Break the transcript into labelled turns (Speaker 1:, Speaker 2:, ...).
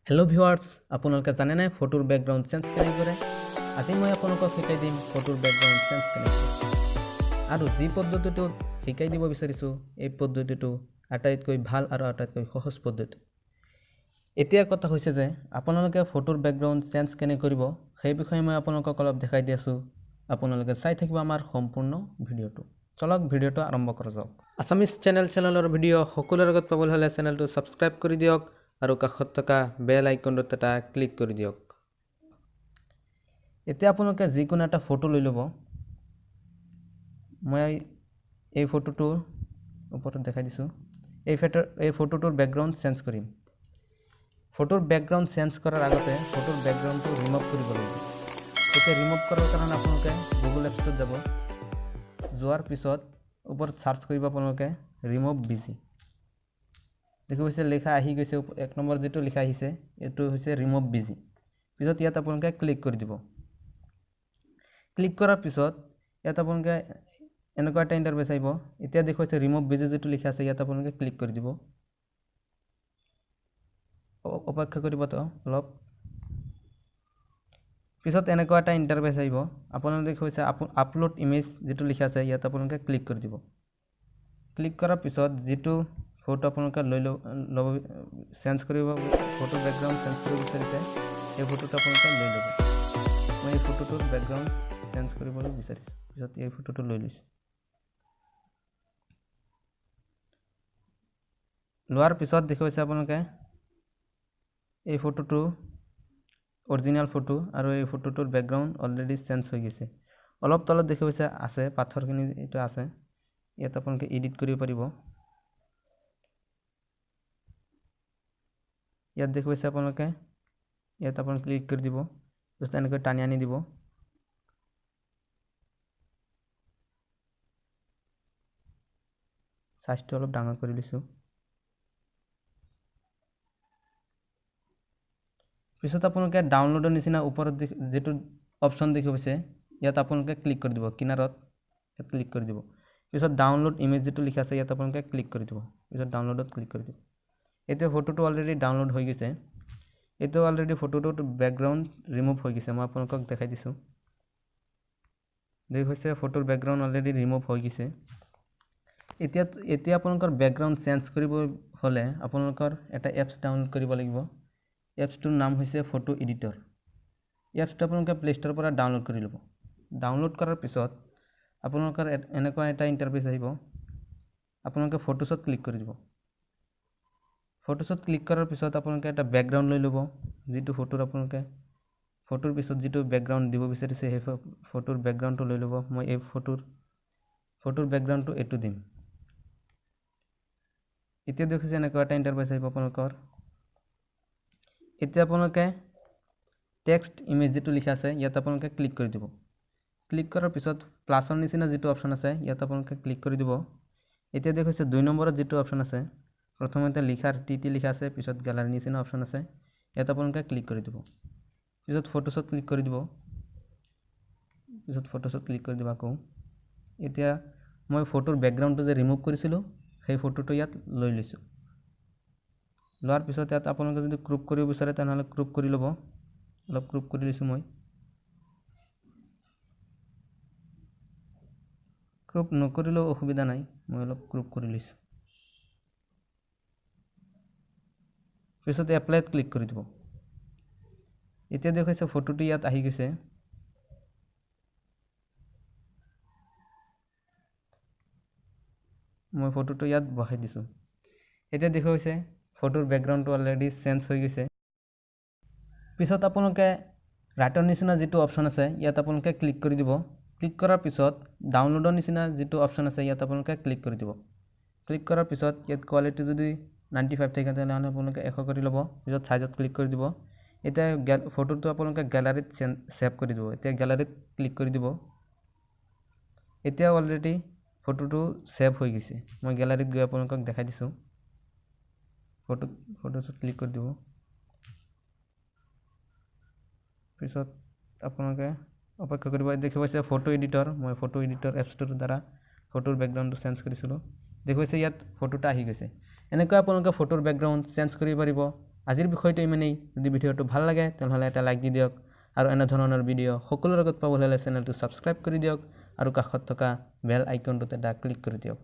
Speaker 1: Hello' viewers, আপোনালোকে জানেনে ফটোৰ বেকগ্ৰাউণ্ড চেঞ্জ কেনেকৈ কৰে? আজি মই আপোনালোকক শিকাই দিম ফটোৰ বেকগ্ৰাউণ্ড চেঞ্জ কেনেকৈ কৰে। আৰু যি পদ্ধতিটোত শিকাই দিব বিচাৰিছোঁ, এই পদ্ধতিটো আটাইতকৈ ভাল আৰু আটাইতকৈ সহজ পদ্ধতি। এতিয়া কথা হৈছে যে আপোনালোকে ফটোৰ বেকগ্ৰাউণ্ড চেঞ্জ কেনেকৈ কৰিব, সেই বিষয়ে মই আপোনালোকক অলপ দেখাই দি আছোঁ। আপোনালোকে চাই থাকিব আমাৰ সম্পূৰ্ণ ভিডিঅ'টো। চলক, ভিডিঅ'টো আৰম্ভ কৰা যাওক। আছামিজ চেনেলৰ ভিডিঅ' সকলোৰে আগত পাবলৈ হ'লে চেনেলটো ছাবস্ক্ৰাইব কৰি দিয়ক আৰু কাষত থকা বেল আইকনটোত এটা ক্লিক কৰি দিয়ক। এতিয়া আপোনালোকে যিকোনো এটা ফটো লৈ ল'ব। মই এই ফটোটোৰ ওপৰত দেখাই দিছোঁ। এই ফটোটোৰ বেকগ্ৰাউণ্ড চেঞ্জ কৰিম। ফটোৰ বেকগ্ৰাউণ্ড চেঞ্জ কৰাৰ আগতে ফটোৰ বেকগ্ৰাউণ্ডটো ৰিমুভ কৰিব লাগিব। এতিয়া ৰিমুভ কৰাৰ কাৰণে আপোনালোকে গুগল এপছটোত যাব। যোৱাৰ পিছত ওপৰত চাৰ্চ কৰিব আপোনালোকে ৰিমুভ বিজি। দেখিব পাইছে লিখা আহি গৈছে, এক নম্বৰ যিটো লিখা আহিছে এইটো হৈছে ৰিমুভ বিজি। পিছত ইয়াত আপোনালোকে ক্লিক কৰি দিব। ক্লিক কৰাৰ পিছত ইয়াত আপোনালোকে এনেকুৱা এটা ইণ্টাৰফেচ আহিব। এতিয়া দেখুৱাইছে ৰিমুভ বিজি যিটো লিখা আছে, ইয়াত আপোনালোকে ক্লিক কৰি দিব। অপেক্ষা কৰিব তো অলপ। পিছত এনেকুৱা এটা ইণ্টাৰফেচ আহিব। আপোনালোকে দেখুৱাইছে আপলোড ইমেজ যিটো লিখা আছে, ইয়াত আপোনালোকে ক্লিক কৰি দিব। ক্লিক কৰাৰ পিছত যিটো ফটো আপোনালোকে লৈ ল'ব, চেঞ্জ কৰিব, ফটো বেকগ্ৰাউণ্ড চেঞ্জ কৰিব বিচাৰিছে, সেই ফটোটো আপোনালোকে লৈ ল'ব। মই এই ফটোটোৰ বেকগ্ৰাউণ্ড চেঞ্জ কৰিবলৈ বিচাৰিছোঁ, পিছত এই ফটোটো লৈ লৈছোঁ। লোৱাৰ পিছত দেখুৱাইছে আপোনালোকে এই ফটোটো অৰিজিনেল ফটো আৰু এই ফটোটোৰ বেকগ্ৰাউণ্ড অলৰেডি চেঞ্জ হৈ গৈছে। অলপ তলত দেখুৱাইছে আছে পাথৰখিনি, এইটো আছে, ইয়াত আপোনালোকে এডিট কৰিব পাৰিব। ইয়াত দেখুৱাইছে আপোনালোকে, ইয়াত আপোনালোকে ক্লিক কৰি দিব, পিছত এনেকৈ টানি আনি দিব। চাইজটো অলপ ডাঙৰ কৰি লৈছোঁ। পিছত আপোনালোকে ডাউনলোডৰ নিচিনা ওপৰত যিটো অপশ্যন দেখুৱাইছে, ইয়াত আপোনালোকে ক্লিক কৰি দিব, কিনাৰত ইয়াত ক্লিক কৰি দিব। পিছত ডাউনলোড ইমেজ যিটো লিখা আছে, ইয়াত আপোনালোকে ক্লিক কৰি দিব। পিছত ডাউনলোডত ক্লিক কৰি দিব। এতিয়া ফটোটো অলৰেডি ডাউনলোড হৈ গৈছে। এইটো অলৰেডি ফটোটোত বেকগ্ৰাউণ্ড ৰিমুভ হৈ গৈছে। মই আপোনালোকক দেখাই দিছোঁ। দেখুৱাইছে ফটোৰ বেকগ্ৰাউণ্ড অলৰেডি ৰিমুভ হৈ গৈছে। এতিয়া আপোনালোকৰ বেকগ্ৰাউণ্ড চেঞ্জ কৰিব হ'লে আপোনালোকৰ এটা এপছ ডাউনলোড কৰিব লাগিব। এপছটোৰ নাম হৈছে ফটো এডিটৰ। এপছটো আপোনালোকে প্লে ষ্ট'ৰৰ পৰা ডাউনলোড কৰি ল'ব। ডাউনলোড কৰাৰ পিছত আপোনালোকৰ এনেকুৱা এটা ইণ্টাৰফেচ আহিব। আপোনালোকে ফটোছত ক্লিক কৰি দিব। ফটোছত ক্লিক কৰাৰ পিছত আপোনালোকে এটা বেকগ্ৰাউণ্ড লৈ ল'ব। যিটো ফটোৰ আপোনালোকে ফটোৰ পিছত যিটো বেকগ্ৰাউণ্ড দিব বিচাৰিছে, সেই ফটোৰ বেকগ্ৰাউণ্ডটো লৈ ল'ব। মই এই ফটোৰ বেকগ্ৰাউণ্ডটো এইটো দিম। এতিয়া দেখিছে এনেকুৱা এটা ইণ্টাৰফেচ আহিব আপোনালোকৰ। এতিয়া আপোনালোকে টেক্সট ইমেজ যিটো লিখা আছে, ইয়াত আপোনালোকে ক্লিক কৰি দিব। ক্লিক কৰাৰ পিছত প্লাছৰ নিচিনা যিটো অপশ্যন আছে, ইয়াত আপোনালোকে ক্লিক কৰি দিব। এতিয়া দেখুৱাইছে 2 নম্বৰত যিটো অপশ্যন আছে, প্ৰথমতে লিখাৰ টি টি লিখা আছে, পিছত গেলাৰী নিচিনা অপশ্যন আছে, ইয়াত আপোনালোকে ক্লিক কৰি দিব। পিছত ফটোছত ক্লিক কৰি দিব। পিছত ফটোছত ক্লিক কৰি দিব আকৌ। এতিয়া মই ফটোৰ বেকগ্ৰাউণ্ডটো যে ৰিমুভ কৰিছিলোঁ, সেই ফটোটো ইয়াত লৈ লৈছোঁ। লোৱাৰ পিছত ইয়াত আপোনালোকে যদি ক্ৰপ কৰিব বিচাৰে, তেনেহ'লে ক্ৰপ কৰি ল'ব। অলপ ক্ৰপ কৰি লৈছোঁ মই। ক্ৰপ নকৰিলেও অসুবিধা নাই, মই অলপ ক্ৰপ কৰি লৈছোঁ। পিছত এপ্লাইত ক্লিক কৰি দিব। এতিয়া দেখুৱাইছে ফটোটো ইয়াত আহি গৈছে। মই ফটোটো ইয়াত বহাই দিছোঁ। এতিয়া দেখুৱাইছে ফটোৰ বেকগ্ৰাউণ্ডটো অলৰেডি চেঞ্জ হৈ গৈছে। পিছত আপোনালোকে ৰাইটৰ নিচিনা যিটো অপশ্যন আছে, ইয়াত আপোনালোকে ক্লিক কৰি দিব। ক্লিক কৰাৰ পিছত ডাউনলোডৰ নিচিনা যিটো অপশ্যন আছে, ইয়াত আপোনালোকে ক্লিক কৰি দিব। ক্লিক কৰাৰ পিছত ইয়াত কোৱালিটি যদি 95 থাকে, তেনেহ'লে আপোনালোকে 100 কৰি ল'ব। পিছত চাইজত ক্লিক কৰি দিব। এতিয়া ফটোটো আপোনালোকে গেলাৰীত ছেভ কৰি দিব। এতিয়া গেলাৰীত ক্লিক কৰি দিব। এতিয়া অলৰেডি ফটোটো ছেভ হৈ গৈছে। মই গেলাৰীত গৈ আপোনালোকক দেখাই দিছোঁ। ফটোছত ক্লিক কৰি দিব। পিছত আপোনালোকে অপেক্ষা কৰিব। দেখুৱাইছে ফটো এডিটৰ। মই ফটো এডিটৰ এপছটোৰ দ্বাৰা ফটোৰ বেকগ্ৰাউণ্ডটো চেঞ্জ কৰিছিলোঁ। দেখুৱাইছে ইয়াত ফটোটা আহি গৈছে। এনেকৈ আপোনালোকে ফটোৰ বেকগ্ৰাউণ্ড চেঞ্জ কৰিব পাৰিব। আজিৰ বিষয়টো ইমানেই। যদি ভিডিঅ'টো ভাল লাগে, তেনেহ'লে এটা লাইক দি দিয়ক আৰু এনেধৰণৰ ভিডিঅ' সকলোৰে আগত পাবলৈ হ'লে চেনেলটো ছাবস্ক্ৰাইব কৰি দিয়ক আৰু কাষত থকা বেল আইকনটোত এটা ক্লিক কৰি দিয়ক।